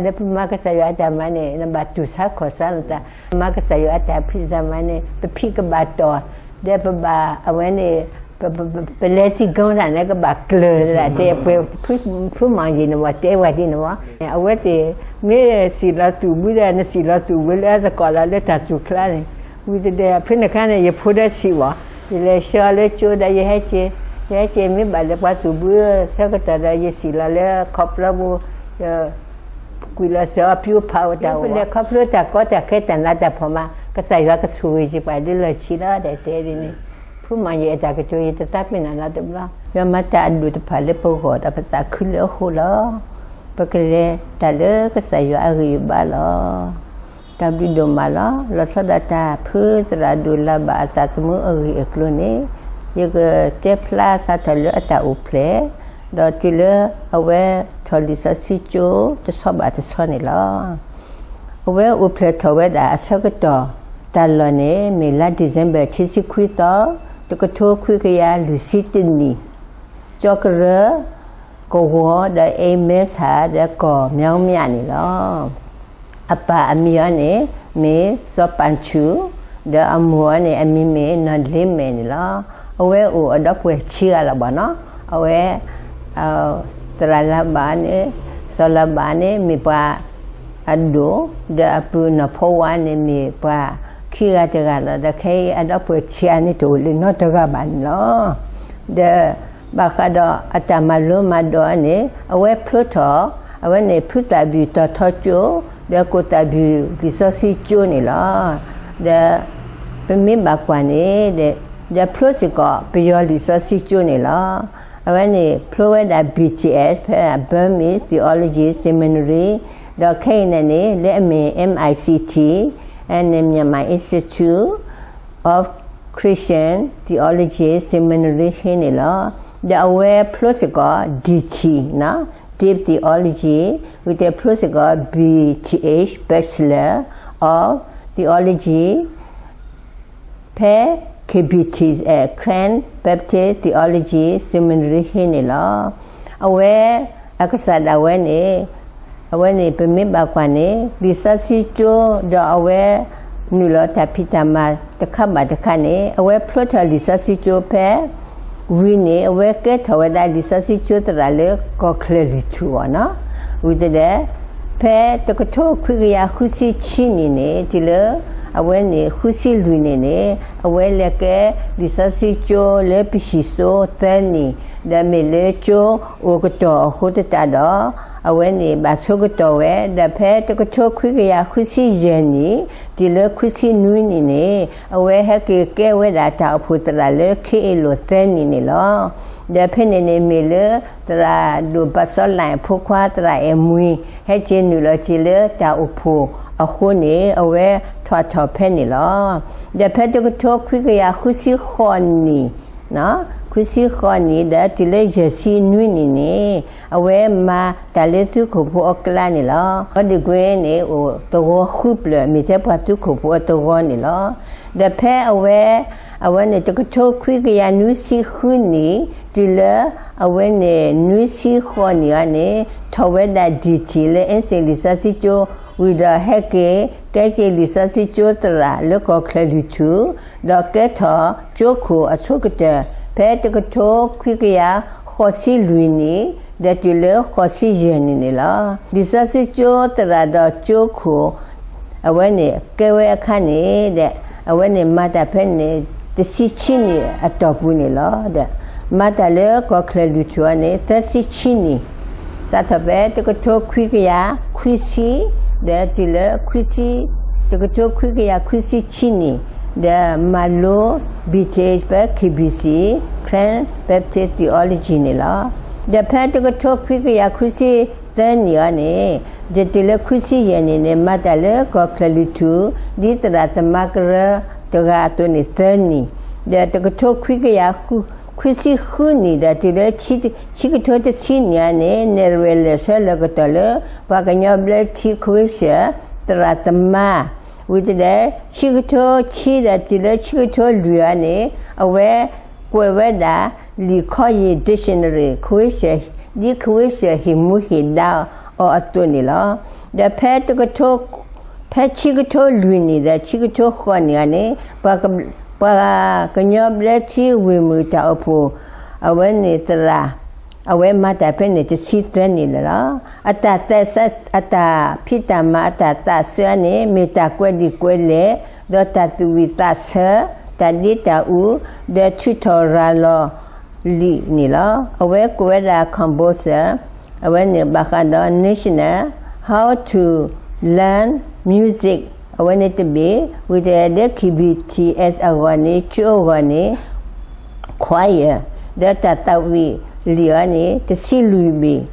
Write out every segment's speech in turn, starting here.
လၢပမၤကစၢ်ယွၤအတၢ်မၤန့ၣ် နဘၣ်တူၢ်ဆါခီၣ်ဆါနသး, မၤကစၢ်ယွၤအတၢ်ဖံးတၢ်မၤန့ၣ် ပဖံးကဘၣ်တီၢ်, ဒီးပဘၣ်အဝဲန့ၣ် ပ ပ ပလဲၤစံၣ်ကီတၢ်န့ၣ် ကဘၣ်ကျၢၤလၢဒၣ်တဲပှဲၤ ဖုမီၢ်ယံၤန့ၣ် ပှၤတဲဝဲဒ်န့ၣ်မီၢ်, အဝဲသ့ၣ် မ့ၢ်စံၣ်လီၤသူၣ်ဘုဒီး နစံၣ်လီၤသူၣ်ဘုလၢအသကိးလီၤလၢတၢ်စူၢ်ကျါန့ၣ်, ဝံၤတဒဲး ဖဲန့ၣ်အခါန့ၣ် ယဖိဒီးစံးဘၣ်, ယလဲၤဆှၢအီၤလၢကၠိဒီး ယဟဲက့ၤ, ယဟဲက့ၤမ့ၢ်ဘၣ်လဲၤပှၤသူၣ်ဘုဆၢကတီၢ်ဒီး ယစံၣ်လီၤလၢခီဖျိပူၤ ကွံာ်လီၤစၢၤအီၤ ပျူဖးအိၣ်တၢ်အိၣ် ပလဲၤခီဖျိတၢ်ကီတၢ်ခဲတၢ်နးတၢ်ဖှီၣ်မး ကစၢ်ယွၤကဆိၣ်ဂ့ၤက့ၤပှၤဒ်လီၢ်ဆံးလီၤ တဲတဲဒ်န့ၣ်, ဖုမီၢ်ယံၤအတၢ်ကတိၤ ယတသးပ့ၤနီၣ်နီတဘျီ, ယွၤမၤတၢ်အဒိၣ်တဖၣ်လၢပဂီၢ်ဒီးပသးခုလၢအဃိလီၤ. ပကလဲၤတၢ်လၢကစၢ်ယွၤအဂံၢ်အဘါလီၤ. တၢ်ဘျုးဒိၣ်မးလီၤ. လီၤဆီဒၣ်တၢ်ဖုသရၣ်ဒိၣ်လၤဘၣ်အသးသမူအဂ့ၢ်အကျိၤန့ၣ်, ယကတဲဖျါစးထီၣ်လၢအတၢ်အိၣ်ဖျဲၣ်, ဒီးတုၤလၢအဝဲထီၣ်လံာ်စီဆှံကၠိ တဆီဘၣ်တဆီန့ၣ်လီၤ. အဝဲအိၣ်ဖျဲၣ်ထီၣ်ဝဲဒၣ်အဆၢကတီၢ်တၢ်လီၢ်န့ၣ် မ့ၢ်လါ December ခံဆံခွံသီ, တကထိခွံကယၤလွံၢ်ဆံတနံၣ်, ကၠီကရၢ ကဝီၤဒီးအ့မဲဆၣ်ဒီးကီၢ်မၠီမၠၣ်န့ၣ်လီၤ. အပၢ်အမံၤအီၤန့ၣ် မ့ၢ်စီၤပၣ်ဆူၣ်, ဒီးအမိၢ်အီၤန့ၣ် အမံၤမ့ၢ်နီၢ်လ့မဲာ်န့ၣ်လီၤ. အဝဲအိၣ်အဒီပုၢ်ဝဲၢ်ဆံဂၤလီၤဘၣ်နီၤ. အဝဲ သရၣ်လၤဘၣ်န့ၣ် စီၤလၤဘၣ်န့ၣ် မ့ၢ်ပှၤအဒိၣ်, ဒီးအပုၢ်နီၢ်ဖိဝါန့ၣ် မ့ၢ်ပှၤခံဂၤတဂၤလီၤ. ဒီးခဲအံၤအဒီပုၢ်ဝဲၢ်ဆံဂၤန့ၣ် တအိၣ်လၢနီတဂၤဘၣ်န့ၣ်လီၤ. ဒီးဘၣ်ဃးဒီးအတၢ်မၤလိမၤဒိးန့ၣ် အဝဲဖျိထီၣ် အဝဲန့ၣ် ဖုသၣ်ဘံၣ်တီၤထီကၠိ ဒီးကိၣ်သၣ်ဘံၣ်လံာ်စီဆှံကၠိန့ၣ်လီၤ. ဒီးပမ့ၢ်ဘၣ်ကွၢ်န့ၣ် ဒီးဖျိစ့ၢ်ကီးပယီၤလံာ်စီဆှံကၠိန့ၣ်လီၤ. အဝဲန့ၣ်ဖျိဝဲဒၣ် B T S ဖဲ Burmese Theology Seminary, ဒီးခဲအံၤန့ၣ်န့ၣ် လၢအမ့ၢ် M I C T, အန့ၣ် Myanmar Institute of Christian Theology Seminary ဟ့န့ၣ်လီၤ. ဒီးအဝဲဖျိစ့ၢ်ကီး D T နီၤ, Deep Theology, ဝံၤတဲဖျိစ့ၢ်ကီး B T H, Bachelor of Theology ဖဲ K B T, Karen Baptist Theology Seminary ဟ့န့ၣ်လီၤ. အဝဲအကစၢ်ဒၣ်ဝဲန့ၣ် အဝဲန့ၣ် ပမ့ၢ်ဘၣ်ကွၢ်န့ၣ် လံာ်စီဆှံကၠိ ဒီးအဝဲနုာ်လီၤတၢ်ဖံးတၢ်မၤတခါဘၣ်တခါန့ၣ် အဝဲဖျိထီၣ်လံာ်စီဆှံကၠိဖဲ ဝံၤန့ၣ် အဝဲကဲထီၣ်ဝဲဒၣ်လံာ်စီဆှံကၠိသရၣ်လၢကီၢ်ချၢၣ်လွံၢ်ထူၣ်အီၤနီၤ. ဝံၤတဒဲး ဖဲတကထိခွံကယၤဃုဆံဆံနံၣ်န့ၣ် တုၤလၢ အဝဲန့ၣ်ဃုဆံလွံၢ်နံၣ်န့ၣ် အဝဲလဲၤကဲလံာ်စီဆှံကၠိလၢပဟံၣ်စိသၢနံၣ်, ဒီးမ့ၢ်လၢကၠိအိၣ်ကတီၢ်အဃိသတးဒီး အဝဲန့ၣ်ဘၣ်ဆိကတီၢ်ဝဲ, ဒီးဖဲတကထိခွံကယၤဃုဆံယဲၢ်နံၣ် တုၤလၢခွံဆံနွံနံၣ်န့ၣ် အဝဲဟဲက့ၤကဲဝဲဒၣ်တၢ်အိၣ်ဖှိၣ်သရၣ်လၢခ့အ့ၣ်လိာ်သၢနံၣ်န့ၣ်လီၤ. ဒီးဖဲန့ၣ်န့ၣ်မ့ၢ်လၢ သရၣ်ဒိၣ်ဘၣ်စီလၢ်အဖိခွါသရၣ်အဲၣ်မှံ ဟဲက့ၤနုာ်လီၤက့ၤလၢတၢ်အိၣ်ဖှိၣ်အဃိန့ၣ် အဝဲထီၣ်ထီၣ်ဖဲန့ၣ်လီၤ. ဒီးဖဲတကထိခွံကယၤဃုဆံဃိးနံၣ်, ခွံဆံဃိးနံၣ် ဒီးတုၤလၢယဲၢ်ဆံနွံနံၣ်န့ၣ် အဝဲမၤတၢ်လၢသုးခိၣ်ဖိအကျါန့ၣ်လီၤ. ဒီးကွ့န့ၣ် အိၣ်သဝီဃုဖျၢၣ် မ့ၢ်ထဲပှၤသုးခိၣ်ဖိအသဝီန့ၣ်လီၤ. ဒီးဖဲအဝဲ အဝဲန့ၣ်တကထိခွံကယၤနွံဆံဃုနံၣ် တုၤလၢအဝဲန့ၣ်နွံဆံဃိးနံၣ်အီၤန့ၣ် ထီၣ်ဝဲဒၣ် ဒံၣ်ထံၣ် လၢအ့စ့ၣ်လံာ်စီဆှံကၠိ, ဝံၤဒီးဟဲက့ၤ ကဲက့ၤလံာ်စီဆှံကၠိသရၣ်လၢကီၢ်ချၢၣ်လွံၢ်ထူၣ်, ဒီးကဲထီၣ်ကၠိခိၣ်အဆိကတၢၢ် ဖဲတကထိခွံကယၤဃိးဆံလွံၢ်နံၣ် ဒီးတုၤလၢဃိးဆံယဲၢ်နံၣ်န့ၣ်လီၤ. လံာ်စီဆှံကၠိသရၣ်ဒီးကၠိခိၣ် အဝဲန့ၣ်ကဲဝဲအခါန့ၣ်ဒီး အဝဲန့ၣ်မၤတၢ်ဖဲန့ၣ် တဆံဆံနံၣ်အတီၢ်ပူၤန့ၣ်လီၤ. ဒီး မၤတၢ်လၢကီၢ်ချၢၣ်လွံၢ်ထူၣ်အီၤန့ၣ် သၢဆံဆံနံၣ်, စးထီၣ်ဖဲတကထိခွံကယၤခွံဆံ ဒီးတုၤလၢခွံဆံ, တကထိခွံကယၤခွံဆံဆံနံၣ်, ဒီးမၤလိ B T H ဖဲ K B C, Karen Baptist Theology န့ၣ်လီၤ. ဒီးဖဲတကထိခွံကယၤခွံဆံသၢနံၣ်အီၤန့ၣ် ဒီးတုၤလၢခွံဆံယဲၢ်နံၣ်န့ၣ် မၤတၢ်လၢကီၢ်ချၢၣ်လွံၢ်ထူၣ် ဒ်သရၣ်သမါကရၢတဂၤအသိးန့ၣ်သၢနံၣ်, ဒီးတကထိခွံကယၤခွံဆံဃုနံၣ် ဒီးတုၤလၢ ဆံကထိတဆံနံၣ်အီၤန့ၣ် နဲၣ်ရွဲၣ်လၢာ်ဆၢလၢာ်ကတီၢ်လၢ ပှၤကညီဘျၢထံခဝ့ၡၢၣ် သရၣ်သမါ, ဝံၤတဒဲး ဆံကထိဆံဒီးတုၤလၢဆံကထိလွံၢ်အီၤန့ၣ် အဝဲကွဲးဝဲဒၣ် လံာ်ခီယံာ် dictionary ခဝ့ၡၢၣ်, ဒ်ခဝ့ၡၢၣ်ဟ့ၣ်မူဟ့ၣ်ဒါအီၤအသိးန့ၣ်လီၤ. ဒီးဖဲတကထိ, ဖဲဆံကထိလွံၢ်နံၣ်ဒီးဆံကထိဃိးနံၣ်အန့ၣ်, ပှၤကညီဘျၢထံဝ့ၢ်မုၢ်တၢ်အိၣ်ဖှိၣ်, အဝဲန့ၣ်သရၣ်, အဝဲမၤတၢ်ဖဲန့ၣ်တဆံသၢနံၣ်လၢာ်လီၤ. အတၢ်သးစၢ, အတၢ်ဖံးတၢ်မၤအတၢ်သးစၢန့ၣ် မ့ၢ်တၢ်ကွဲးဒံးကွဲးလဲၢ်, ဒီးတၢ်သူၣ်ဝံၣ်သးဆၢ, တၢ်ဒ့တၢ်အူ, ဒီးထုးထီၣ်ရၤလီၤ လံာ်န့ၣ်လီၤ. အဝဲကိးဝဲဒၣ် composer, အဝဲန့ၣ်ဘၣ်ဃးဒီး National How to Learn Music အဝဲန့ၣ်တဘ့ၣ်, ဝံၤဒီး K B T S အဂီၢ်န့ၣ် ကၠိအဂီၢ်န့ၣ် choir, ဒီးတၢ်သးဝံၣ်လံာ်အီၤန့ၣ် တဆံလွံၢ်ဘ့ၣ်,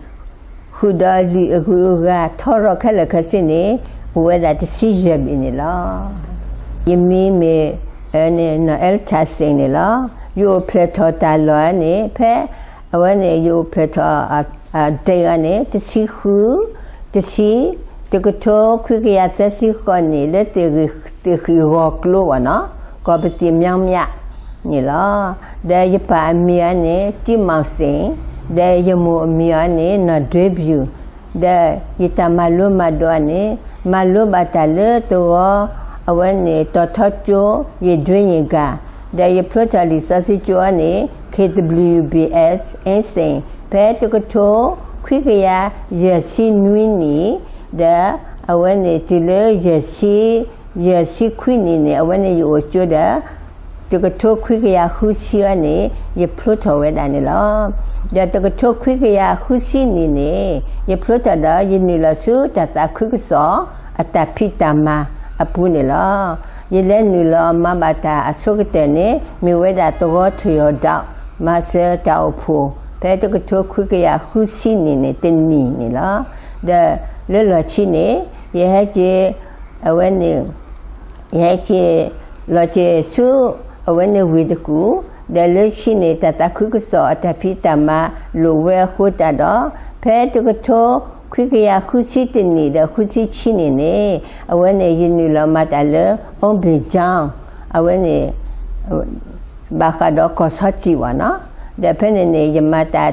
ဃုာ်ဒီးလံာ်အဂုၤအဂၤထီရီၤခဲလၢာ်ခဲဆ့န့ၣ် အိၣ်ဝဲဒၣ်တဆံယဲၢ်ဘ့ၣ်န့ၣ်လီၤ. ယမံၤမ့ၢ် နီၢ်အဲလ်ထၣ်စ့ၣ်န့ၣ်လီၤ. ယအိၣ်ဖျဲၣ်ထီၣ်တၢ်လီၢ်န့ၣ် ဖဲ အဝဲန့ၣ် ယအိၣ်ဖျဲၣ်ထီၣ် date အီၤန့ၣ် တဆံဃု, တဆံ, တကထိခွံကယၤသၢဆံဃိးနံၣ် လၢသ့ၣ်ဃံၣ်ဂီၤကျိဘၣ်နီၤ, ကီၢ်ပသံၣ်မၠီမၠးန့ၣ်လီၤ. ဒီးယပၢ်အမံၤအီၤန့ၣ် တံမီၣ်စ့ၣ်, ဒီးယမိၢ်အမံၤအီၤန့ၣ် နီၢ်ဒွ့ဘျူး, ဒီးယတၢ်မၤလိမၤဒိးအီၤန့ၣ် မၤလိဘၣ်တၢ်လၢသဝီ အဝဲန့ၣ် တီၤထီကၠိ ယဒွ့ယဂၤ, ဒီးယဖျိထီၣ်လံာ်စီဆှံကၠိအီၤန့ၣ် K W B S အ့စ့ၣ် ဖဲတကထိခွံကယၤယဲၢ်ဆံနွံနံၣ်, ဒီးအဝဲန့ၣ်တုၤလၢယဲၢ်ဆံ, ယဲၢ်ဆံခွံနံၣ်န့ၣ် အဝဲန့ၣ်ယအိၣ်ကၠိဒီး တကထိခွံကယၤဃုဆံအီၤန့ၣ် ယဖျိထီၣ်ဝဲဒၣ်န့ၣ်လီၤ. ဒီးတကထိခွံကယၤဃုဆံနံၣ်န့ၣ် ယဖျိထီၣ်ဒီး ယနုာ်လီၤဆူတၢ်သးခုကစီၣ်အတၢ်ဖံးတၢ်မၤအပူၤန့ၣ်လီၤ. ယလဲၤနုာ်လီၤမၤဘၣ်တၢ်အဆိကတၢၢ်န့ၣ် မ့ၢ်ဝဲဒၣ်သဝီထူၣ်ယီၢ်ဒီး မၤစၢၤတၢ်အိၣ်ဖှိၣ် ဖဲတကထိခွံကယၤဃုဆံနံၣ်န့ၣ် တနံၣ်န့ၣ်လီၤ. ဒီးလၢလီၢ်ခံန့ၣ် ယဟဲက့ၤ အဝဲန့ၣ် ယဟဲက့ၤ လီၤက့ၤဆူ အဝဲန့ၣ်ဝ့ၢ်တကူၣ်, ဒီးလၢခံန့ၣ် တၢ်သးခုကစီၣ်အတၢ်ဖံးတၢ်မၤလိာ်ဝဲအဃိသတးဒီး ဖဲတကထိခွံကယၤဃုဆံတနံၣ်ဒီးဃုဆံခံနံၣ်န့ၣ် အဝဲန့ၣ် ယနုာ်လီၤမၤတၢ်လၢ အီဘ့ၣ်ကၠီ, အဝဲန့ၣ် ဘၣ်ဃးဒီးကီၢ်ဆီတံၣ်ဘၣ်နီၤ, ဒီးဖဲန့ၣ်န့ၣ် ယမၤတၢ်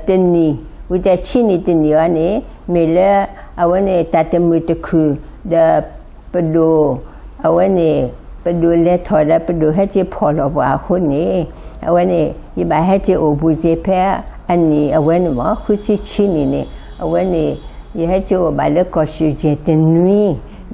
တနံၣ်, ဝံၤတဆံနံၣ်တနံၣ်အီၤန့ၣ် မ့ၢ်လၢ အဝဲန့ၣ် တၢ်တမုာ်တခုၣ် ဒီးပဒိၣ် အဝဲန့ၣ် ပဒိၣ်လဲၤထီၣ်ဒီးပဒိၣ်ဟဲက့ၤဖီၣ်လီၤပှၤအဃိန့ၣ် အဝဲန့ၣ် ယဘၣ်ဟဲက့ၤအိၣ်ဘူးက့ၤဖဲအနံၣ်အဝဲန့ၣ်မ့ၢ် ဃုဆံခံနံၣ်န့ၣ် အဝဲန့ၣ် ယဟဲက့ၤအိၣ်ဘၣ်လၢကီၢ်စူၣ်ယဲၢ်တနွံ,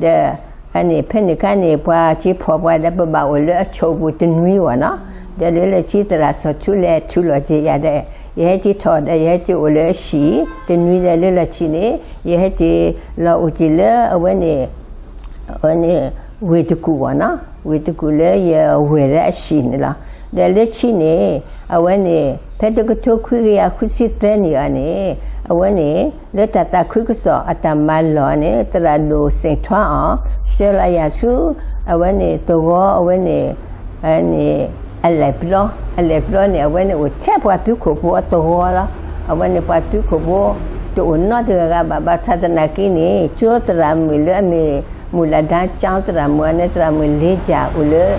ဒီး အန့ၣ် ဖဲန့ၣ်အခါန့ၣ် ပှၤက့ၤဖီၣ်ပှၤဒီး ပဘၣ်အိၣ်လၢအဆိးပူၤတနွံဘၣ်နီၤ, ဒီးလၢလၢခံသရၣ်စီၤထူလဲၤထုးလီၤက့ၤယၤဒီး ယဟဲက့ၤထီၣ်ဒီး ယဟဲက့ၤအိၣ်လၢအဟံၣ်တနွံဒီး လၢလၢခံန့ၣ် ယဟဲက့ၤလီၤအိၣ်က့ၤလၢအဝဲန့ၣ် အဝဲန့ၣ် ဝ့ၢ်တကူၣ်ဘၣ်နီၤ, ဝ့ၢ်တကူၣ်လၢယဝဲၢ်လၢအဟံၣ်န့ၣ်လီၤ. ဒီးလၢခံန့ၣ် အဝဲန့ၣ် ဖဲတကထိခွံကယၤဃုဆံသၢနံၣ်အီၤန့ၣ် အဝဲန့ၣ် လၢတၢ်သးခုကစီၣ်အတၢ်မၤလီၢ်န့ၣ် သရၣ်ဒိၣ်စ့ၣ်ထွါအီၤ ဆှၢလီၤယၤဆူ အဝဲန့ၣ် သဝီ အဝဲန့ၣ် န့ၣ် အလဲၤပျီ, အလဲၤပျီန့ၣ် အဝဲန့ၣ်အိၣ်ထဲပှၤသုးခိၣ်ဖိအသဝီလီၤ. အဝဲန့ၣ်ပှၤသုးခိၣ်ဖိ တအိၣ်နီတဂၤဂၤဘၣ်, ဘၣ်ဆၣ်သနာ်က့န့ၣ် ကၠိသရၣ်မုၣ်လၢအမ့ၢ် မုၢ်လၢဒၢကၠီသရၣ်မုၣ်အန့ၣ် သရၣ်မုၣ်လ့ကၠၢ်အိၣ်လၢ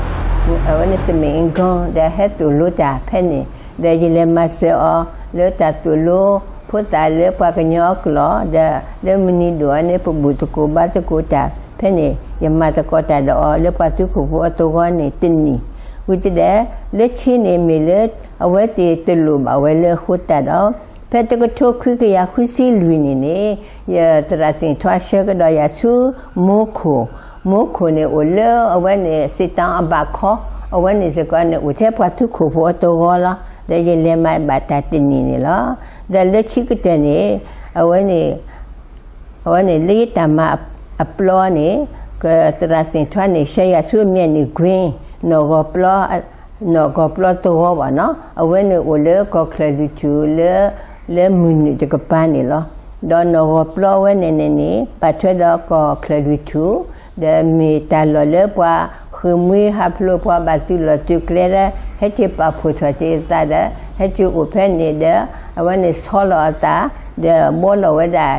အဝဲန့ၣ် သမ့ၣ်အ့ကီ ဒီးဟဲသိၣ်လိတၢ်ဖဲန့ၣ် ဒီးယလဲၤမၤစၢၤအီၤ လၢတၢ်သိၣ်လိဖိသၣ်လၢပှၤကညီအကျိာ် ဒီးလၢမုၢ်နံၤဒိၣ်အန့ၣ် ပဘူၣ်သကိးဘါသကိးတၢ်ဖဲန့ၣ် ယမၤသကိးတၢ်ဒီးအီၤ လၢပှၤသုးခိၣ်ဖိအသဝီန့ၣ်တနံၣ်, ဝံၤတဒဲး လၢခံန့ၣ်မ့ၢ်လၢ အဝဲသ့ၣ်တလိၣ်ဘၣ်ဝဲလၢအဃိသတးဒီး ဖဲတကထိခွံကယၤဃုဆံလွံၢ်နံၣ်န့ၣ် ယသရၣ်စ့ၣ်ထွါဆှၢကဒီးယၤဆူ မိခိၣ်, မိခိၣ်န့ၣ်အိၣ်လၢအဝဲန့ၣ် စံးတီအဘၣ်ခီ, အဝဲန့ၣ်စ့ၢ်ကီးန့ၣ် အိၣ်ထဲပှၤသုးခိၣ်ဖိအသဝီလီၤ. ဒီးယလဲၤမၤဘၣ်တၢ်တနံၣ်န့ၣ်လီၤ. ဒီးလၢခံကတၢၢ်န့ၣ် အဝဲန့ၣ် အဝဲန့ၣ် လၢယတၢ်မၤအပျီန့ၣ် ကသရၣ်စ့ၣ်ထွါန့ၣ် ဆှၢယၤဆူအမ့ၢ်န့ၣ် ကွ့ နီၢ်ဂီၤပျီ နီၢ်ဂီၤပျီသဝီဘၣ်နီၤ, အဝဲန့ၣ်အိၣ်လၢကီၢ်ချၢၣ်လွံၢ်ထူၣ်လၢ လၢမုၢ်နုာ်တကပၤန့ၣ်လီၤ. ဒီးနီၢ်ဂီၤပျီအဝဲန့ၣ်န့ၣ်န့ၣ် ပာ်ထွဲဒီးကီၢ်ချၢၣ်လွံၢ်ထူၣ် ဒီးမ့ၢ်တၢ်လီၢ်လၢပှၤဃ့ၢ်မှံဟးဖျိး ပှၤဘၣ်သုးလီၢ်သုးကျဲလၢ ဟဲက့ၤပာ်ဖှိၣ်ထီၣ်က့ၤအသးဒီး ဟဲက့ၤအိၣ်ဖဲန့ၣ်ဒီး အဝဲန့ၣ်ဆီလီၤအသး ဒီးဘှီလီၤဝဲဒၣ်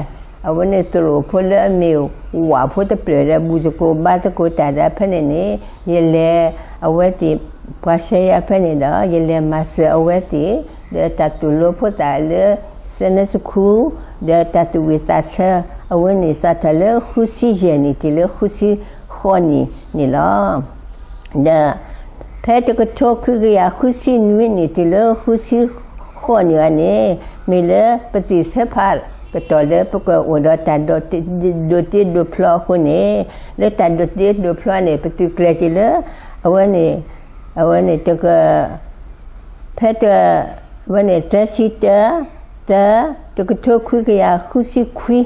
အဝဲန့ၣ်သရိာ်ဖိလၢအမ့ၢ်ဝၣ်ဖိတဖျၢၣ်ဒီး ဘူၣ်သကိးဘါသကိးတၢ်ဒီး ဖဲန့ၣ်န့ၣ် ယလဲၤအဝဲသ့ၣ် ပှၤဆှၢယၤဖဲန့ၣ်ဒီး ယလဲၤမၤစၢၤအဝဲသ့ၣ် ဒီးတၢ်သိၣ်လိဖိသၣ်လၢ Sunday School ဒီးတၢ်သူၣ်ဝံၣ်သးဆၢ အဝဲန့ၣ်စးထီၣ်လၢဃုဆံယဲၢ်နံၣ်တုၤလၢဃုဆံဃိးနံၣ်န့ၣ်လီၤ. ဒီး ဖဲတကထိခွံကယၤဃုဆံနွံနံၣ်တုၤလၢဃုဆံဃိးနံၣ်အံၤန့ၣ် မ့ၢ်လၢပသ့ၣ်ဆၢဖးကတီၢ်လၢပကအိၣ်ဒီးတၢ်ဒိးတ့ဒိးဖျီအဃိန့ၣ်, လၢတၢ်ဒိးတ့ဒိးဖျီန့ၣ် ပသုးကျဲၤက့ၤလၢ အဝဲန့ၣ် အဝဲန့ၣ်တက ဖဲတ အဝဲန့ၣ်သၢဆံတၢ သၢ တကထိခွံကယၤဃုဆံခွံ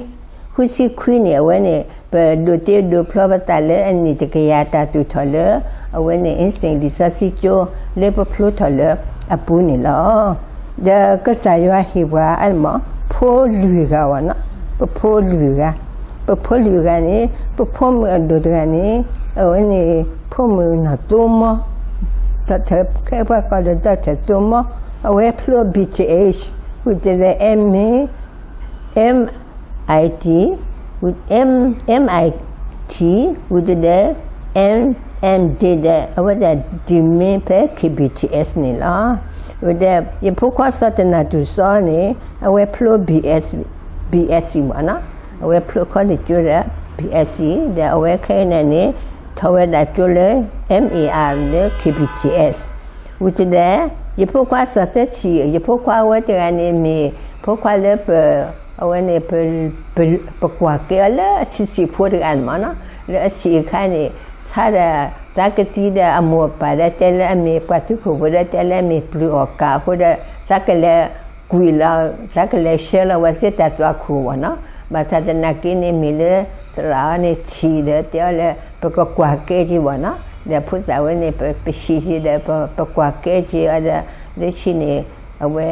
ဃုဆံခွံန့ၣ် အဝဲန့ၣ် ပဒိးတ့ဒိးဖျီပသးလၢအနံၣ်တကယၤတၢ်သူၣ်ထီၣ်လၢ အဝဲန့ၣ် အ့စ့ၣ်လံာ်စီဆှံကၠိ လၢပဖျိထီၣ်လၢအပူၤန့ၣ်လီၤ. ဒီးကစၢ်ယွၤဟ့ၣ်ပှၤအမ့ၢ် ဖိလွံၢ်ဂၤဝဲနီၤ, ပဖိလွံၢ်ဂၤ, ပဖိလွံၢ်ဂၤန့ၣ် ပဖိမုၣ်အဒိၣ်တဂၤန့ၣ် အဝဲန့ၣ် ဖိမုၣ်နီၢ်သိမီ, ဒီးခဲပှၤကိးဒီး ဒီးတဲၣ်သိမီ, အဝဲဖျိ ဘီထံၣ်အ့ၣ် ဝံၤတဒဲ အ့မ့ၣ် MIT, M- MIT, ဝံၤတဒဲ M- MD ဒီး အဝဲဒၣ် ဒံၣ်မ့ၢ်ဖဲ KBTS န့ၣ်လီၤ. ဝံၤဒီး ယဖိခွါစီၤတနၢ်တူၢ်စီန့ၣ် အဝဲဖျိ BS, BSc မ့ၢ်နီၤ, အဝဲဖျိခီလ့ၣ်ကၠိဒီး BSc ဒီးအဝဲခဲအံၤန့ၣ်န့ၣ် ထီၣ်ဝဲဒၣ်ကၠိလၢ MAR လၢ KBTS ဝံၤတဒဲ ယဖိခွါစီၤစဲဆံး ယဖိခွါဝဲတဂၤန့ၣ်မ့ၢ် ဖိခွါလၢပ အဝဲန့ၣ် ပ ပကွၢ်ကဲအီၤလၢအဆံးဆံးဖိတဂၤန့ၣ်မ့ၢ်နီၤ, လၢအဆံးအခါန့ၣ် ဆါဒီးသးကသံဒီးအမိၢ်အပၢ်ဒီးတဲလၢအမ့ၢ်ပှၤသုးခိၣ်ဖိဒီးတဲလၢအမ့ၢ်ပျုၢ်အီၣ်ကးအဃိဒီး သးကလဲၤကွံာ်လီၤ သးကလဲၤဆှၢလီၤဝဲစ့တၢ်သွၣ်ခိၣ်မ့ၢ်နီၤ, ဘၣ်ဆၣ်သနာ်က့န့ၣ်မ့ၢ်လၢ သရၣ်အီၤန့ၣ်ဆံးဒီးတဲအီၤလၢ ပကကွၢ်ကဲက့ၤမ့ၢ်နီၤ, ဒီးဖိသၣ်ဝဲန့ၣ် ပ ပဆံးက့ၤဒီး ပ ပကွၢ်ကဲက့ၤအီၤဒီး လၢခံန့ၣ် အဝဲ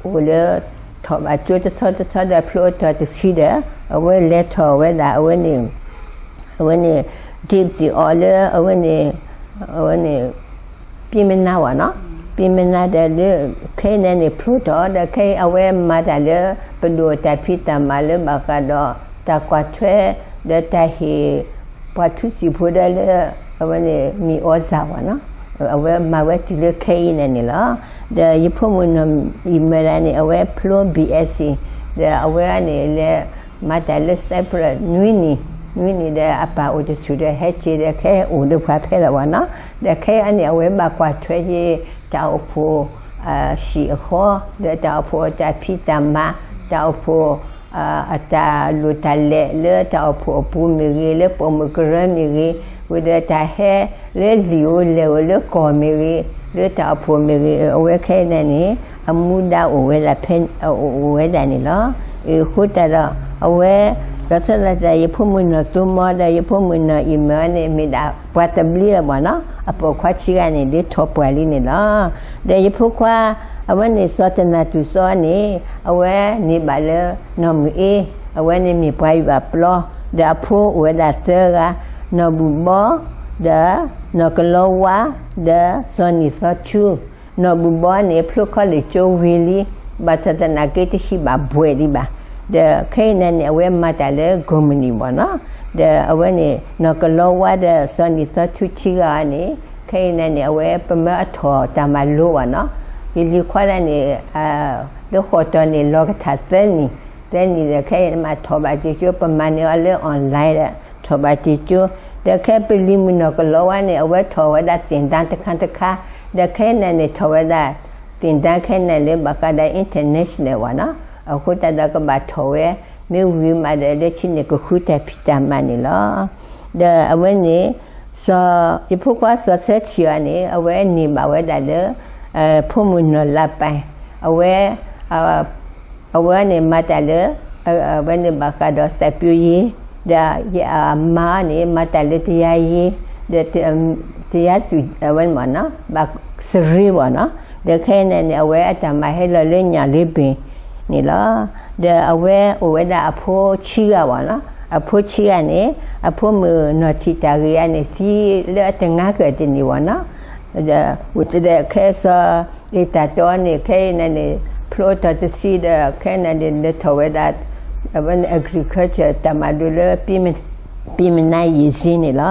အိၣ်လၢ ထီၣ်ဘၣ်ကၠိတဆီတဆီဒီးဖျိအတီၤတဆံဒီး အဝဲလဲၤထီၣ်ဝဲဒၣ် အဝဲန့ၣ် အဝဲန့ၣ် ဒ့ပသံၣ်အီၤလၢ အဝဲန့ၣ် အဝဲန့ၣ် ပံမနါဝဲနီၤ, ပံမနါဒီးလၢ ခဲအံၤန့ၣ်န့ၣ် ဖျိထီၣ်ဒီး ခဲအံၤအဝဲမၤတၢ်လၢ ပဒိၣ်တၢ်ဖံးတၢ်မၤလၢဘၣ်ဃးဒီး တၢ်ကွၢ်ထွဲ ဒီးတၢ်ဟ့ၣ် ပှၤထူစံာ်ဖိဒီးလၢ အဝဲန့ၣ် မံၤအီစၢ်ဝဲနီၤ, အဝဲမၤဝဲတုၤလၢခဲအံၤန့ၣ်န့ၣ်လီၤ. ဒီးယဖိမုၣ်နီၢ်အံၤမၢဒၣ်န့ၣ် အဝဲဖျိ BSc ဒီးအဝဲန့ၣ်လဲၤ မၤတၢ်လၢ Cyprus နွံနံၣ်, နွံနံၣ်ဒီးအပၢ်အိၣ်တဆူၣ်ဒီးဟဲက့ၤဒီးခဲအိၣ်ဒီးပှၤဖဲလီၤဝဲနီၤ, ဒီးခဲအံၤန့ၣ် အဝဲဘၣ်ကွၢ်ထွဲက့ၤ တၢ်အိၣ်ဖှိၣ် ဟံၣ်အဃီ ဒီးတၢ်အိၣ်ဖှိၣ်အတၢ်ဖံးတၢ်မၤ, တၢ်အိၣ်ဖှိၣ် အတၢ်လိၣ်တၢ်လဲၤလၢတၢ်အိၣ်ဖှိၣ်အပူၤမ့ၢ်ဂ့ၤ, လၢပိာ်မုၣ်ကရၢမ့ၢ်ဂ့ၤ, ဝံၤဒီးတၢ်ဟဲလၢလံာ်ဧိၤလဲၢ်ဧိၤလၢကီၢ်မ့ၢ်ဂ့ၤ, လၢတၢ်အိၣ်ဖှိၣ်မ့ၢ်ဂ့ၤ, အဝဲခဲအံၤန့ၣ်န့ၣ် အမူဒါအိၣ်ဝဲဒၣ်ဖဲ အိၣ်ဝဲဒၣ်န့ၣ်လီၤ. အဃိသတးဒီး အဝဲ ဒီးဆၢလၢတၢ် ယဖိမုၣ်နီၢ်သိမီဒီး ယဖိမုၣ်နီၢ်အံၤမၢန့ၣ် မ့ၢ်ဒၣ်ပှၤသဘျ့လီၤမ့ၢ်နီၤ, အပိာ်ခွါခံဂၤန့ၣ် ဒ်ထီၣ်ပှၢ်လံန့ၣ်လီၤ. ဒီးယဖိခွါ အဝဲန့ၣ် စီၤတနၢ်တူၢ်စီန့ၣ် အဝဲန့ၢ်ဘၣ်လၢ နီၢ်မုၢ်အ့, အဝဲန့ၣ်မ့ၢ်ပှၤယွၤပျီ, ဒီးအဖိအိၣ်ဝဲဒၣ်သၢဂၤ, နီၢ်ဘူၣ်ဘီ, ဒီး နီၢ်ကလီဝါ, ဒီးစီၤနံၣ်သီထူ, နီၢ်ဘူၣ်ဘီန့ၣ် ဖျိခီလ့ၣ်ကၠိဝံၤလံ, ဘၣ်ဆၣ်သနာ်က့တဟံးဘၣ်ဘှဲၣ်ဒံးဘၣ်, ဒီးခဲအံၤန့ၣ်န့ၣ် အဝဲမၤတၢ်လၢ Germany မ့ၢ်နီၤ, ဒီးအဝဲန့ၣ် နီၢ်ကလီဝါဒီးစီၤနံၣ်သီထူခံဂၤန့ၣ် ခဲအံၤန့ၣ်န့ၣ် အဝဲပမၢအထီၣ်တၢ်မၤလိမ့ၢ်နီၤ, ယလံၤခွါဒၣ်န့ၣ် လၢဃိာ်တီၤန့ၣ် လီၤကထၣ်သၢနံၣ်, သၢနံၣ်ဒီးခဲအံၤမးထီၣ်ဘၣ်တ့ၢ်ကၠိ ပမၤန့ၢ်အီၤလၢ online ဒီး ထီၣ်ဘၣ်တ့ၢ်ကၠိ, ဒီးခဲပလံၤမုၢ်နီၢ်ကလီဝါန့ၣ် အဝဲထီၣ်ဝဲဒၣ်သ့ၣ်တၢ်တခါတခါ, ဒီးခဲအံၤန့ၣ်န့ၣ် ထီၣ်ဝဲဒၣ် သ့ၣ်တၢ်ခဲအံၤန့ၣ်လၢဘၣ်ဃးဒီး international ဝဲနီၤ, အဃိသတးဒီးကဘၣ်ထီၣ်ဝဲ မ့ၢ်ဝံၤမးဒီးလၢခံန့ၣ် ကဃုတၢ်ဖံးတၢ်မၤန့ၣ်လီၤ. ဒီးအဝဲန့ၣ် စီၤ ယဖိခွါစီၤဆၢထံၣ်အီၤန့ၣ် အဝဲန့ၢ်ဘၣ်ဝဲဒၣ်လၢ ဖိမုၣ်နီၢ်လါပၢ်, အဝဲ အဝဲန့ၣ်မၤတၢ်လၢ အဝဲန့ၣ်ဘၣ်ဃးဒီး စိုက်ပျိုးရေး, ဒီးအမါန့ၣ် မၤတၢ်လၢ တရားရေး, ဒီး တရားသူကြီး အဝဲန့ၣ်မ့ၢ်နီၤ ဘၣ်စရ့ဘၣ်နီၤ, ဒီးခဲအံၤန့ၣ်န့ၣ် အဝဲအတၢ်မၤဟဲလီၤလၢညၣ်လ့ဘ့ၣ်န့ၣ်လီၤ. ဒီးအဝဲအိၣ်ဝဲဒၣ်အဖိဆံဂၤဘၣ်နီၤ, အဖိဆံဂၤန့ၣ် အဖိမုၣ်နီၢ်ထံၣ်တၢ်ဂ့ၤအါန့ၣ် သံလၢအတနါကၢၢ်တနံၤဘၣ်နီၤ, ဒီးဝံၤတဒဲးခဲစီၤ အ့ၣ်တၢ်တီန့ၣ် ခဲအံၤန့ၣ်န့ၣ် ဖျိအတီၤတဆံဒီး ခဲအံၤန့ၣ်န့ၣ် လဲၤထီၣ်ဝဲဒၣ် အဝဲန့ၣ် agriculture တၢ်မၤဒိးလၢ ပံမနါယံာ်စ့န့ၣ်လီၤ.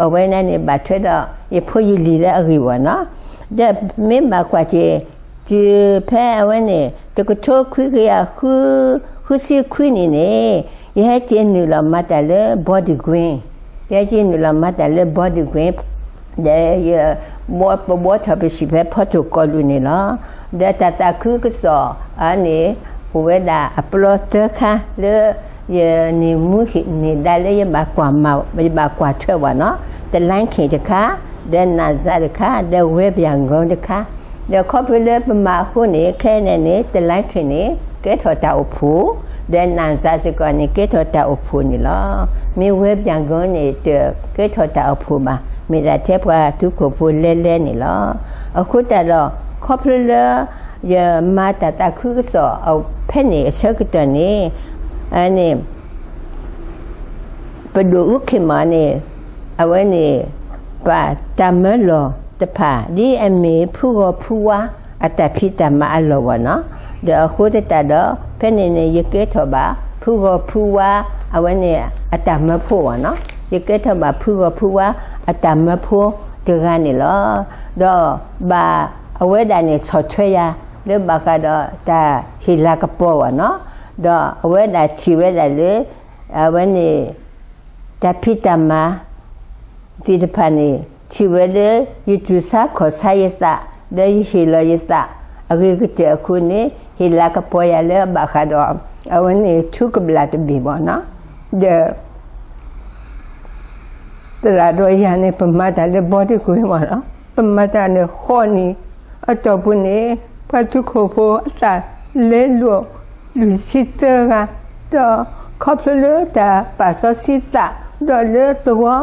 အဝဲန့ၣ်န့ၣ် ဘၣ်ထွဲဒီး ယဖိယလံၤလၢအဂ့ၢ်ဘၣ်နီၤ. ဒီးမ့ၢ်ဘၣ်ကွၢ်က့ၤ တုၤဖဲအဝဲန့ၣ် တကထိခွံကယၤဃု ဃ ခံဆံခွံနံၣ်န့ၣ် ယဟဲက့ၤနုာ်လီၤမၤတၢ်လၢ Bowling Green, ယဟဲက့ၤနုာ်လီၤမၤတၢ်လၢ Bowling Green, ဒီးယ ပဘှီထီၣ်ပစံးဖဲဖီတိၣ်ကီၢ်လူၤန့ၣ်လီၤ. ဒီးတၢ်သးခုကစီၣ်န့ၣ် အိၣ်ဝဲဒၣ်အပျီသၢခါလၢ ယန့ၢ်မူဟ့ၣ်န့ၢ်ဒါလၢယဘၣ်ကွၢ်မၤ ယဘၣ်ကွၢ်ထွဲဝဲနီၤ, တလါခ့ၣ်တခါ, ဒီးနၣ်စၢ်တခါ, ဒီးဝဲပၠၣ်ကီတခါ, ဒီးခီဖျိလၢပမၤအဃိန့ၣ် ခဲအံၤန့ၣ် တလါခ့ၣ်န့ၣ် ကဲထီၣ်တၢ်အိၣ်ဖှိၣ်, ဒီးနၣ်စၢ်စ့ၢ်ကီးန့ၣ် ကဲထီၣ်တၢ်အိၣ်ဖှိၣ်န့ၣ်လီၤ. မ့ၢ်ဝဲပၠၣ်ကီန့ၣ် တကဲထီၣ်တၢ်အိၣ်ဖှိၣ်ဘၣ်, မ့ၢ်ဒၣ်ထဲပှၤသုးခိၣ်ဖိလဲလဲန့ၣ်လီၤ. အဃိသတးဒီး ခီဖျိလၢ ယမၤတၢ်သးခုကစီၣ်ဖဲန့ၣ်အဆၢကတီၢ်န့ၣ် န့ၣ် ပဒိၣ်အူခ့ၣ်မးန့ၣ် အဝဲန့ၣ် ပာ်တၢ်မၢလီၢ်တဖၣ် ဒ်အမ့ၢ်ဖုဂီၤဖုဝါအတၢ်ဖံးတၢ်မၤအလီၢ်ဘၣ်နီၤ, ဒီးအဃိသတးဒီး ဖဲန့ၣ်န့ၣ် ယကဲထီၣ်ဘၣ် ဖုဂီၤဖုဝါ အဝဲန့ၣ်အတၢ်မၢဖိဘၣ်နီၤ, ယကဲထီၣ်ဘၣ်ဖုဂီၤဖုဝါအတၢ်မၢဖိတဂၤန့ၣ်လီၤ. ဒီးဘၣ်အဝဲဒၣ်န့ၣ်ဆီၣ်ထွဲယၤ လၢဘၣ်ဃးဒီးတၢ်ဟ့ၣ်လၤကပီၤဘၣ်နီၤ, ဒီးအဝဲဒၣ်ထံၣ်ဝဲဒၣ်လၢ အဝဲန့ၣ် တၢ်ဖံးတၢ်မၤသ့ၣ်တဖၣ်န့ၣ် ထံၣ်ဝဲလၢ ယတူၢ်ဆါခီၣ်ဆါယသး ဒီးယဟ့ၣ်လီၤယသး အဂ့ၤကတၢၢ်အဃိန့ၣ် ဟ့ၣ်လၤကပီၤယၤလၢဘၣ်ဃးဒီး အဝဲန့ၣ်ထူကဘျၣ်တဘ့ၣ်ဘၣ်နီၤ, ဒီး သရၣ်ဒီးယၤန့ၣ် ပမၤတၢ်လၢ Bowling Green မးလီၤ. ပမၤတၢ်န့ၣ်ဃိးနံၣ်အတီၢ်ပူၤန့ၣ် ပှၤသုးခိၣ်ဖိအသးလဲလိာ်လွံၢ်ဆံသၢဂၤ, ဒီးခီဖျိလၢတၢ်ပာ်စီဆှံသး ဒီးလၢသဝီ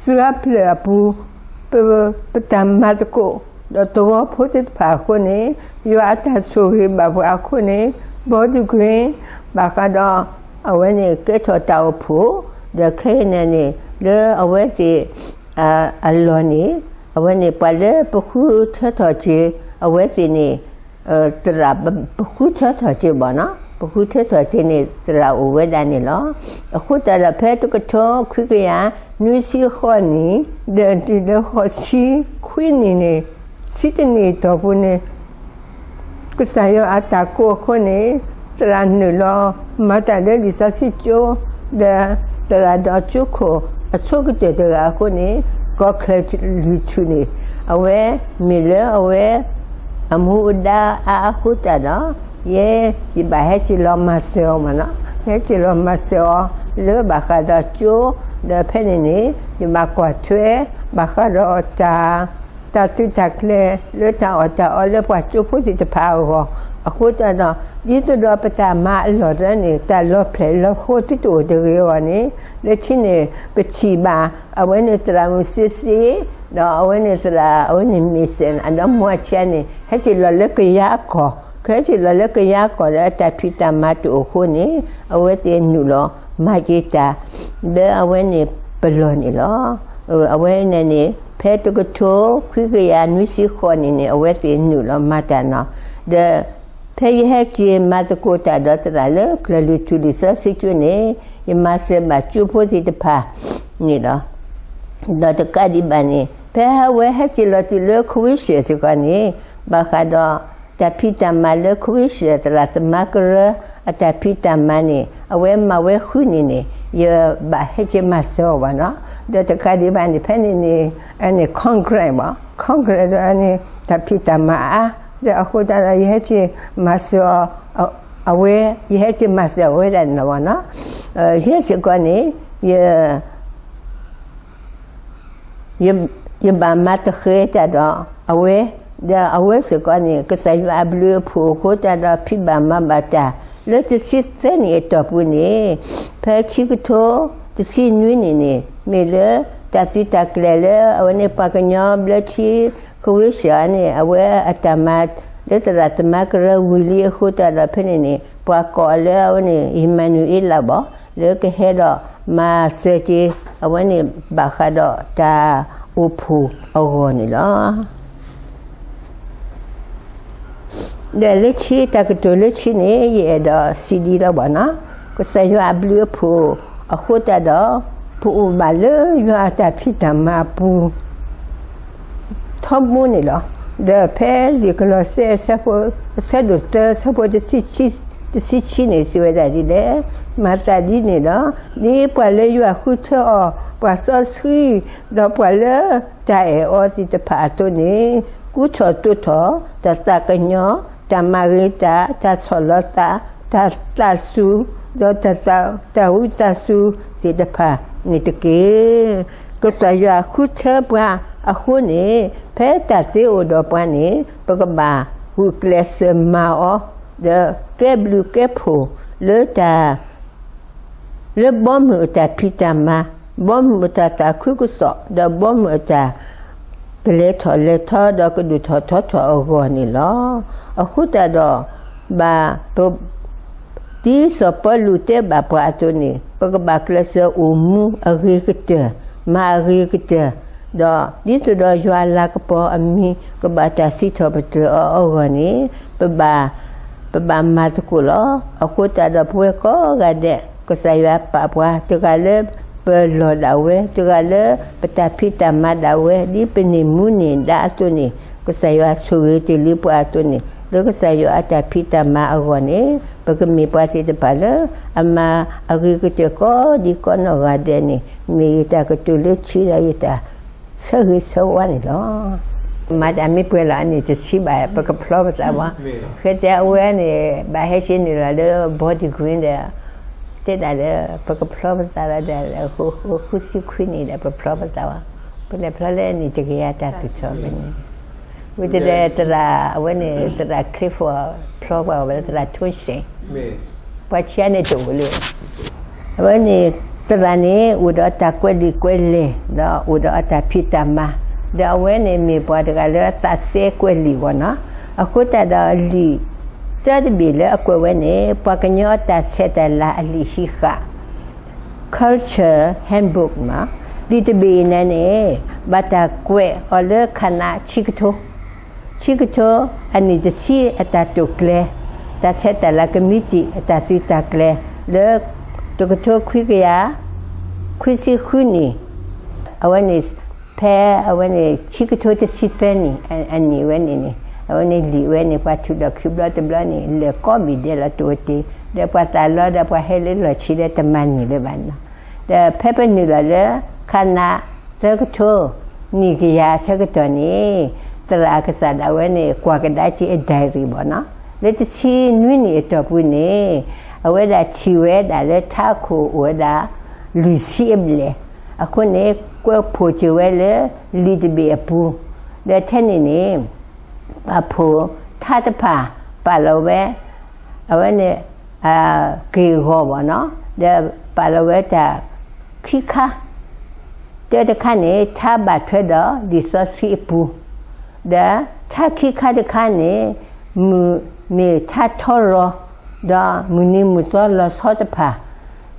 စှၤဖျၢၣ်အပူၤ ပ ပတၢ်မၤသကိး ဒီးသဝီဖိသ့ၣ်တဖၣ်အဃိန့ၣ် ယွၤအတၢ်ဆိၣ်ဂ့ၤဘၣ်ပှၤအဃိန့ၣ် Bowling Green ဘၣ်ဃးဒီး အဝဲန့ၣ်ကဲထီၣ်တၢ်အိၣ်ဖှိၣ်, ဒီးခဲအံၤန့ၣ်န့ၣ် လၢအဝဲသ့ၣ် အလီၢ်န့ၣ် အဝဲန့ၣ်ပှၤလၢပဃုထၢထီၣ်က့ၤ အဝဲသ့ၣ်န့ၣ် သရၣ် ပဃုထၢထီၣ်က့ၤဘၣ်နီၤ, ပဃုထၢထီၣ်က့ၤန့ၣ် သရၣ်အိၣ်ဝဲဒၣ်န့ၣ်လီၤ. အဃိသတးဒီးဖဲတကထိခွံကယၤနွံဆံဃိးနံၣ် ဒီးတုၤလၢဃိးဆံခွံနံၣ်န့ၣ် ဆံတနံၣ်အတီၢ်ပူၤန့ၣ် ကစၢ်ယွၤအတၢ်ကိးအဃိန့ၣ် သရၣ်နုာ်လီၤမၤတၢ်လၢလံာ်စီဆှံကၠိ ဒီးသရၣ်ဒီးကၠိခိၣ်အဆိကတၢၢ်တဂၤအဃိန့ၣ် ကီၢ်ချၢၣ်လွံၢ်ထူၣ်န့ၣ် အဝဲမ့ၢ်လၢအဝဲ အမူအဒါအါအဃိသတးဒီး ယဲ ယဘၣ်ဟဲက့ၤလီၤမၤစၢၤအီၤမးနီၤ, ဟဲက့ၤလီၤမၤစၢၤအီၤ လၢဘၣ်ဃးဒီးကၠိ ဒီးဖဲန့ၣ်န့ၣ် ယဘၣ်ကွၢ်ထွဲ ဘၣ်ဃးဒီးတၢ် တၢ်သုးတၢ်ကျဲၤလၢတၢ်အီၣ်တၢ်အီလၢပှၤကၠိဖိသ့ၣ်တဖၣ်အဂီၢ်, အဃိသတးဒီး ဒ်သိးဒီးပတၢ်မၤအလီၢ်တဖၣ်န့ၣ် တၢ်လီၤဖျဲၣ်လီၤဃိသ့တအိၣ်တဂ့ၤအဂီၢ်န့ၣ် လၢခံန့ၣ် ပထံၣ်ဘၣ် အဝဲန့ၣ်သရၣ်မုၣ်စ့စ့ ဒီးအဝဲန့ၣ်သရၣ် အဝဲန့ၣ်မ့ၢ်စဲး အဒီမါဆါန့ၣ် ဟဲက့ၤလီၤလၢကယၤအကီၢ်, ကဟဲက့ၤလီၤလၢကယၤအကီၢ်ဒီးအတၢ်ဖံးတၢ်မၤတအိၣ်အဃိန့ၣ် အဝဲသ့ၣ်နုာ်လီၤမၤက့ၤတၢ် လၢအဝဲန့ၣ်ပလီၢ်န့ၣ်လီၤ. အဝဲန့ၣ်န့ၣ် ဖဲတကထိခွံကယၤနွံဆံဃိးနံၣ်န့ၣ် အဝဲသ့ၣ်နုာ်လီၤမၤတၢ်နီၤ, ဒီး ဖဲယဟဲက့ၤမၤသကိးတၢ်ဒီးသရၣ်လၢချၢၣ်လွံၢ်ထူၣ်လံာ်စီဆှံကၠိန့ၣ် ယမၤစၢၤဘၣ်ကၠိဖိသ့ၣ်တဖၣ်န့ၣ်လီၤ. ဒီးတကးဒံးဘၣ်န့ၣ် ဖဲအဝဲဟဲက့ၤလီၤတုၤလၢ Queensland စ့ၢ်ကီးန့ၣ် ဘၣ်ဃးဒီးတၢ်ဖံးတၢ်မၤလၢ Queensland သရၣ်သမါကရၢအတၢ်ဖံးတၢ်မၤန့ၣ် အဝဲမၤဝဲဃုနံၣ်န့ၣ် ယဘၣ်ဟဲက့ၤမၤစၢၤအီၤဘၣ်နီၤ, ဒီးတကးဒံးဘၣ်န့ၣ် ဖဲန့ၣ်န့ၣ် အန့ၣ် Congress ဘၣ် Congress ဒီးအန့ၣ် တၢ်ဖံးတၢ်မၤအါ ဒီးအဃိသတးဒီး ယဟဲက့ၤမၤစၢၤအီၤ အဝဲ ယဟဲက့ၤမၤစၢၤအဝဲဒၣ်န့ၣ်လီၤဘၣ်နီၤ. ယဲစ့ၢ်ကီးန့ၣ် ယ ယဘၣ်မၤတဃဲၤတၢ်ဒီးအဝဲ, ဒီးအဝဲစ့ၢ်ကီးန့ၣ် ကစၢ်ယွၤအဘျုးအဖှိၣ်အဃိသတးဒီး ဖံးဘၣ်မၤဘၣ်တၢ်လၢတဆံသၢနံၣ်အတီၢ်ပူၤန့ၣ်, ဖဲခံကထိတဆံနွံနံၣ်န့ၣ် မ့ၢ်လၢတၢ်သုးတၢ်ကျဲၤလၢအဝဲန့ၣ် ပှၤကညီဘျၢထံ ကဝ့ၢ်စၢၤန့ၣ် အဝဲအတၢ်မၤလၢသရၣ်သမါကရၢဝံၤလံအဃိသတးဒီး ဖဲန့ၣ်န့ၣ် ပှၤကိးအီၤလၢအဝဲန့ၣ် အံၣ်မၤနူၤအ့လးဘၣ် လၢကဟဲဒီးမၤစၢၤက့ၤ အဝဲန့ၣ်ဘၣ်ဃးဒီးတၢ်အိၣ်ဖှိၣ်အဂီၢ်န့ၣ်လီၤ. ဒီးလၢခံတၢ်ကတိၤလၢခံန့ၣ် ယအဲၣ်ဒိးစံးဒ်လီၤဘၣ်နီၤ, ကစၢ်ယွၤအဘျုးအဖှိၣ်အဃိသတးဒီး ပအိၣ်ဘၣ်လၢယွၤအတၢ်ဖံးတၢ်မၤအပူၤ ထီဘိန့ၣ်လီၤ. ဒီးဖဲလံာ်ကလီးစဲ အဆၢဒိၣ်သၢ အဆၢဖိတဆံခံ တဆံခံန့ၣ် စံးဝဲဒၣ်ဒ်လဲၣ်, မၤသးဒ်န့ၣ်ဒီး, ဒ်ပှၤလၢယွၤဃုထၢအီၤ, ပှၤစီဆှံ, ဒီးပှၤလၢတၢ်အဲၣ်အီၤသ့ၣ်တဖၣ်အသိးန့ၣ်, ကူထီၣ်သိးထီၣ် တၢ်သးကညီၤ, တၢ်မၤဂ့ၤတၢ်, တၢ်ဆီၣ်လီၤသး, တၢ်သးစူၤ, ဒီးတၢ်သး, တၢ်ဝံသးစူၤသ့ၣ်တဖၣ်န့ၣ်တက့ၢ်. ကစၢ်ယွၤဃုထၢပှၤအဃိန့ၣ်, ဖဲတၢ်သ့အိၣ်ဒီးပှၤန့ၣ်, ပကဘၣ်ဂုာ်ကျဲးစၢးမၤအီၤ, ဒီးကဲဘျုးကဲဖှိၣ်လၢတၢ် လၢဘီမုၢ်အတၢ်ဖံးတၢ်မၤ, ဘီမုၢ်အတၢ်သးခုကစီၣ်, ဒီးဘီမုၢ်အတၢ် ကလဲၤထီၣ်လဲၤထီ ဒီးကဒိၣ်ထီၣ်ထီထီၣ်အဂီၢ်န့ၣ်လီၤ. အဃိသတးဒီး, ဘၣ်ပ ဒ်စီၤပီလူးတဲဘၣ်ပှၤအသိးန့ၣ်, ပကဘၣ်ကျဲးစၢးအိၣ်မူအဂ့ၤကတၢၢ်, မၤအဂ့ၤကတၢၢ်, ဒီးဒ်သိးဒီးယွၤအလၤကပီၤအမံၤ ကဘၣ်တၢ်စံးထီၣ်ပတြၢၤအီၤအဂီၢ်န့ၣ်, ပဘၣ် ပဘၣ်မၤသကိးလီၤ. အဃိသတးဒီးပဝဲကိးဂၤဒဲး ကစၢ်ယွၤပာ်ပှၤ, တဂၤလၢပလီၢ်ဒၣ်ဝဲ, တဂၤလၢပတၢ်ဖံးတၢ်မၤဒၣ်ဝဲ, ဒ်ပန့ၢ်မူန့ၢ်ဒါအသိးန့ၣ်, ကစၢ်ယွၤဆိၣ်ဂ့ၤတ့ၢ်လံပှၤအသိးန့ၣ်, လၢကစၢ်ယွၤအတၢ်ဖံးတၢ်မၤအဂီၢ်န့ၣ်, ပကမ့ၢ်ပှၤသ့ၣ်တဖၣ်လၢ အမၤအဂ့ၤကတၢၢ်ကိးဒံကိးနီၢ်ဂၤဒဲးန့ၣ်, မ့ၢ်ယတၢ်ကတိၤလၢခံဒီးယတၢ် ဆၢဂ့ၤဆၢဝါန့ၣ်လီၤ. မၤတၢ်မ့ၢ်ပှဲၤလီၤအန့ၣ် တဆံးဘၣ် ပကဖျီပသးဝဲ, ဃဲတဲအဝဲန့ၣ် ဘၣ်ဟဲဆ့နုာ်လီၤလၢ Bowling Green ဒီး တဲဒၣ်လၢ ပကဖျီပသးလီၤဒီး ဃုဆံခွံနံၣ်ဒီး ပဖျီပသးဝဲ, ပလဲၤဖျီလၢအနံၣ်တကယၤတၢ်သူၣ်ထီၣ်ဝဲန့ၣ်, ဝံၤတဒီးသရၣ်အဝဲန့ၣ် သရၣ် Clifford ဖျီပှၤဝဲလၢသရၣ် Toshi ပှၤဆံးအါန့ၣ်တအိၣ်လၢ အဝဲန့ၣ် သရၣ်န့ၣ် အိၣ်ဒီးတၢ်ကွဲးလံာ်ကွဲးလဲၢ် ဒီးအိၣ်ဒီးအတၢ်ဖံးတၢ်မၤ, ဒီးအဝဲန့ၣ်မ့ၢ်ပှၤတဂၤလၢအသးစဲကွဲးလံာ်ဝဲနီၤ. အဃိသတးဒီးလံာ် တၢတဘ့ၣ်လၢအကွဲးဝဲန့ၣ် ပှၤကညီတၢ်ဆဲးတၢ်လၤအလံာ်ဟံးဃာ် Culture Handbook မး, လံာ်တဘ့ၣ်အံၤန့ၣ်န့ၣ် ဘၣ်တၢ်ကွဲးအီၤလၢခါနးဆံကထိ, ဆံကထိ အနံၣ်တဆံအတၢ်တိာ်ကျဲၤ, တၢ်ဆဲးတၢ်လၤကမံးတံာ်အတၢ်သုးတၢ်ကျဲၤ လၢ တကထိခွံကယၤ ခွံဆံဃုနံၣ်, အဝဲန့ၣ် ဖဲအဝဲန့ၣ် ဆံကထိတဆံသၢနံၣ် အနံၣ်ဝဲန့ၣ်န့ၣ် အဝဲန့ၣ်လံာ်ဝဲန့ၣ် ပှၤထုးဒီးခံဘျီတဘျီန့ၣ် လဲၤကိးဘ့ၣ်ဒဲးလီၤတိၤတ့ၢ်, ဒီးပှၤသးလီဒီးပှၤဟဲလၢလီၢ်ဆံးဒီးတမၤန့ၢ်လၢၤဘၣ်နီၤ. ဒီးဖဲပနုာ်လီၤလၢ ခါနး သၢကထိ နံၣ်ကယၤအဆၢကတီၢ်န့ၣ် သရၣ်အကစၢ်ဒၣ်ဝဲန့ၣ် ကွၢ်ကဒါက့ၤအ diary ဘၣ်နီၤ, လၢတဆံနွံနံၣ်အတီၢ်ပူၤန့ၣ် အဝဲဒၣ်ထံၣ်ဝဲဒၣ်လၢထးခိၣ်အိၣ်ဝဲဒၣ် လွံၢ်ဆံအဘျဲၣ်, အဃိန့ၣ် ကွဲးဖှိၣ်စၢၤဝဲလၢလံာ်တဘ့ၣ်အပူၤ, ဒီးထဲန့ၣ်န့ၣ် ပာ်ဖှိၣ်ထါတဖၣ် ပာ်လီၤဝဲ အဝဲန့ၣ် က့ၢ်ဂီၤဘၣ်နီၤ, ဒီးပာ်လီၤဝဲတၢ်ခံခါ, တၢတခါန့ၣ် ထါဘၣ်ထွဲဒီးလံာ်စီဆှံအပူၤ, ဒီးထါခံခါတခါန့ၣ် မုၢ်မ့ၢ်ထါထီရီၤ, ဒီးမုၢ်နံၤမုၢ်သီလီၤဆီတဖၣ်,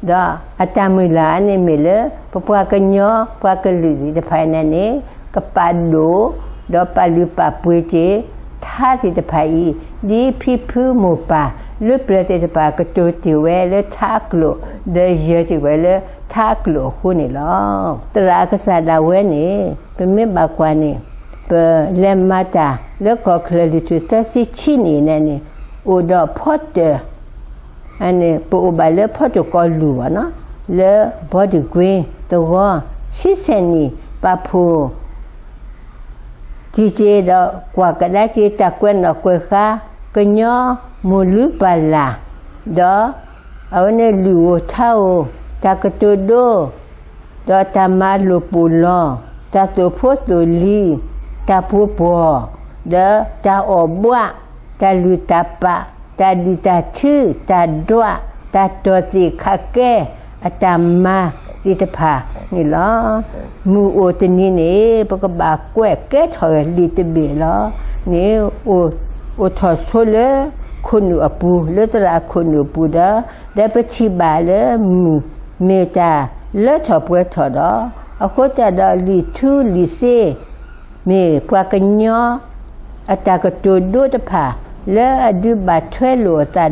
ဒီးအတၢ်မုၢ်လၢ်န့ၣ်မ့ၢ်လၢ ပပှၤကညီပှၤကလုာ်သ့ၣ်တဖၣ်အံၤန့ၣ်န့ၣ် ကပာ်ဒိၣ် ဒီးပာ်လုၢ်ပာ်ပှ့ၤက့ၤ ထါသ့ၣ်တဖၣ်အံၤ ဒ်ဖံဖုမိၢ်ပၢ် လၢပျၢၤသ့ၣ်တဖၣ်ကတိၤတ့ၢ်ဝဲလၢထါအကျိာ် ဒီးယၢၤတ့ၢ်ဝဲလၢထါအကျိာ်အဃိန့ၣ်လီၤ. သရၣ်အကစၢ်ဒၣ်ဝဲန့ၣ် ပမ့ၢ်ဘၣ်ကွၢ်န့ၣ် ပလဲၤမၤတၢ်လၢကီၢ်ချၢၣ်လွံၢ်ထူၣ်သၢဆံဆံနံၣ်န့ၣ်န့ၣ် အိၣ်ဒီးဖီတၢၢ် အန့ၣ် ပအိၣ်ဘၣ်လၢဖီတိၢ်ကီၢ်လူၤဘၣ်နီၤ, လၢ Bowling Green သဝီ ဆံဆဲၣ်နံၣ် ပာ်ဖှိၣ် ထံၣ်က့ၤဒီးကွၢ်ကဒါက့ၤတၢ်ကွဲးနီၣ်ကွဲးဃါ ကညီမိၢ်လုၢ်ပၢ်လၢ်, ဒီးအဝဲန့ၣ်လုၢ်ဧိၤထါဧိၤ တၢ်ကတိၤဒိ ဒီးတၢ်မၤလိာ်ပိာ်လီၤ, တၢ်သိၣ်ဖိသိၣ်လံၤ, တၢ်ပှိၤပှီၢ်, ဒီးတၢ်အီၣ်ဘှး, တၢ်လုၢ်တၢ်ပာ်, တၢ်ဒုၣ်တၢ်ထု, တၢ်ဒွး, တၢ်တီၢ်သ့ၣ်ခးကဲ, အတၢ်မၤသ့ၣ်တဖၣ်န့ၣ်လီၤ. မုၢ်အိၣ်တနံၤန့ၣ် ပကဘၣ်ကွဲးကဲထီၣ်လံာ်တဘ့ၣ်လီၤန့ၣ် အိၣ်ထီၣ်ဆိလၢခိၣ်နူာ်အပူၤ လၢသရၣ်အခိၣ်နူာ်အပူၤဒီး ဒီးပထံၣ်ဘၣ်လၢမုၢ်မ့ၢ်တၢ်လၢထီၣ်ပှဲၤထီၣ်ဒီး အဃိသတးဒီးလံာ်ထူလံာ်စ့ မ့ၢ်ပှၤကညီအတၢ်ကတိၤဒိတဖၣ် လၢအဒုးဘၣ်ထွဲလိာ်အသး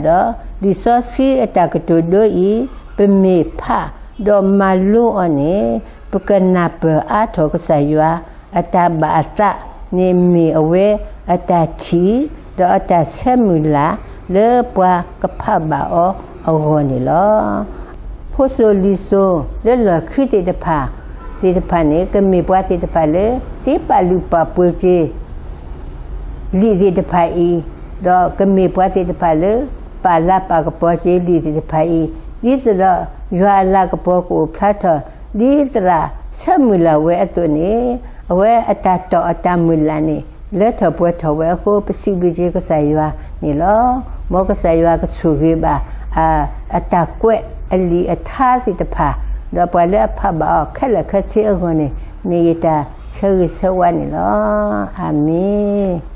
ဒီး လံာ်စီဆှံအတၢ်ကတိၤဒိအံၤ ပမ့ၢ်ဖးဒီးမၤလိအီၤန့ၣ် ပကနၢ်ပၢၢ်အါထီၣ်ကစၢ်ယွၤအတၢ်ဘၣ်အသးန့ၣ် မ့ၢ်အဝဲအတၢ်ထံၣ် ဒီးအတၢ်ဆၢမုၢ်လၢ် လၢပှၤကဖးဘၣ်အီၤအဂီၢ်န့ၣ်လီၤ. ဖိစိၤလံၤစိၤလၢလီၢ်ခံသ့ၣ်တဖၣ်, သ့ၣ်တဖၣ်န့ၣ် ကမ့ၢ်ပှၤသ့ၣ်တဖၣ်လၢ သ့ပာ်လုၢ်ပာ်ပှ့ၤက့ၤ လံာ်သ့ၣ်တဖၣ်အံၤ, ဒီးကမ့ၢ်ပှၤသ့ၣ်တဖၣ်လၢ ပာ်လၤပာ်ကပီၤက့ၤလံာ်သ့ၣ်တဖၣ်အံၤ, ဒ်သိးဒီး ယွၤအလၤကပီၤကအိၣ်ဖျါထီၣ် ဒ်သရၣ်ဆၢမုၢ်လၢ်ဝဲအသိးန့ၣ်, အဝဲအတၢ်တီၢ်အတၢ်မုၢ်လၢ်န့ၣ် လၢထီၣ်ပှဲၤထီၣ်ဝဲအဃိ ပစံးဘျုးက့ၤကစၢ်ယွၤန့ၣ်လီၤ. မ်ကစၢ်ယွၤကဆိၣ်ဂ့ၤဘၣ် အတၢ်ကွဲးအလံာ်အထါသ့ၣ်တဖၣ်, ဒီးပှၤလၢအဖးဘၣ်အီၤခဲလၢာ်ခဲဆ့အဂီၢ်န့ၣ် မ့ၢ်ယတၢ်ဆၢဂ့ၤဆၢဝါန့ၣ်လီၤ. အၤမ့ၣ်.